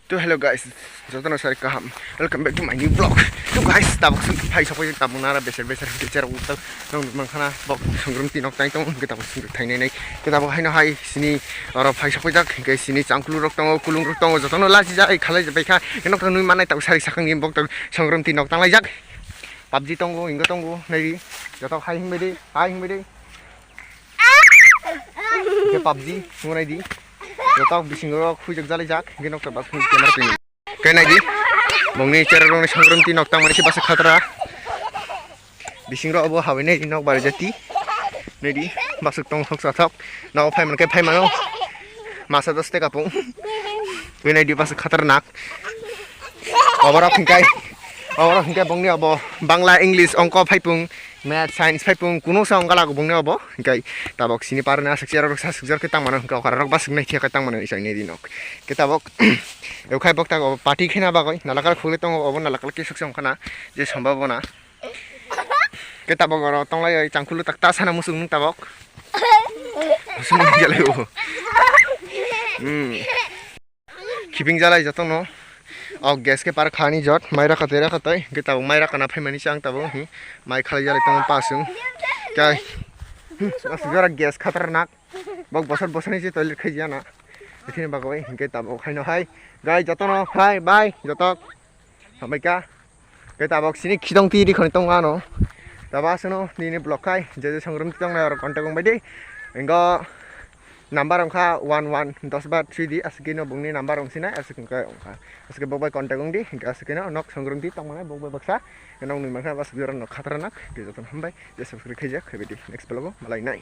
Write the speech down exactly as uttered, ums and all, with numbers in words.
To hello guys, jotono sari kaham. Welcome back to my new vlog. To guys, tabuk sung phai sokoi tabuk nara beser beser hwnkhe cherok utak nang nukmang khana bok songrumti nok tai tong hwnkhe tabuk sung thainai nai. Khe tabuk haino hai sini oro phai sokoi jak hwnkhe sini changkulu rok tongo, kulung rok tongo, jotono lachi jak khalai bai kha. Nok tang nui manai tabuk sari sakang ni bok tabuk songrumti nok tang lai jak. PUBG tongo, ingo tongo, nai di. Jotok hai himbai di, hai himbai di. Hingke PUBG nungnai di. Jotok bisingo khuijak jalaijak, hingke nokta bak hingke camera twi. Khe nai di. Bongni cherok rokni songrumti nok tangmani se basa khatra. Bisingo obo hawi nai di nok bari jati. Nai di. Basuk tong thok sa thok. Nok phai mankhe phai mano. Masa dos teka pung. Khe nai di basa khatarnak. Oborok hingkai. Oborok hingkai bongni obo Bangla, English, ongko phai pung. Math, science phai pung kuno sa ongkha lago bongni obo. Hingkai tabok sini parna aswk cherok rok sa aswk jar khe tangmano hingka okara rok baswk nai thiya khe tangmano isai nai di nok. Khe tabok ekhai bok tago party khena bagoi nalakal khulwi tongo obo nalakal khe sukse ongkhana je sambhabona. Khe tabok oro tonglai oi changkulu tak ta sana musuk nung tabok. Sumung jalai o. Hmm. Khibing jalai jotono. O gas khe par khani jot, mai rakha tei rakha tei, hingke tabuk mai rakha na phaimani se ang tabuk, hmm, mai khalai jalai tongo pasung. Kai, hmm, aswk jora gas khatarnak. Bok bosor bosor ni se toilet khai jana. Bikini bagwi, hingke tabuk haino hai. Gai jotono, hai, bye, jotok. Hambai ka. Khe tabok sini khitong twi rikhoni tongo ano. Tabok aswkno nini block khai je je songrumti tongnai oro contact wng bai di. Ingo number wngkha one one dos ba three di aswkino bongni number wngsinai aswk wngkha wngkha. Aswk bo bai contact wng di hingkhe aswkino nok songrumti tongmani bo bai baksa. Nok nwi mankha aswk jora nok khatarnak tei jotono hambai je subscribe khaijak khaibai di next vlog o malai nai.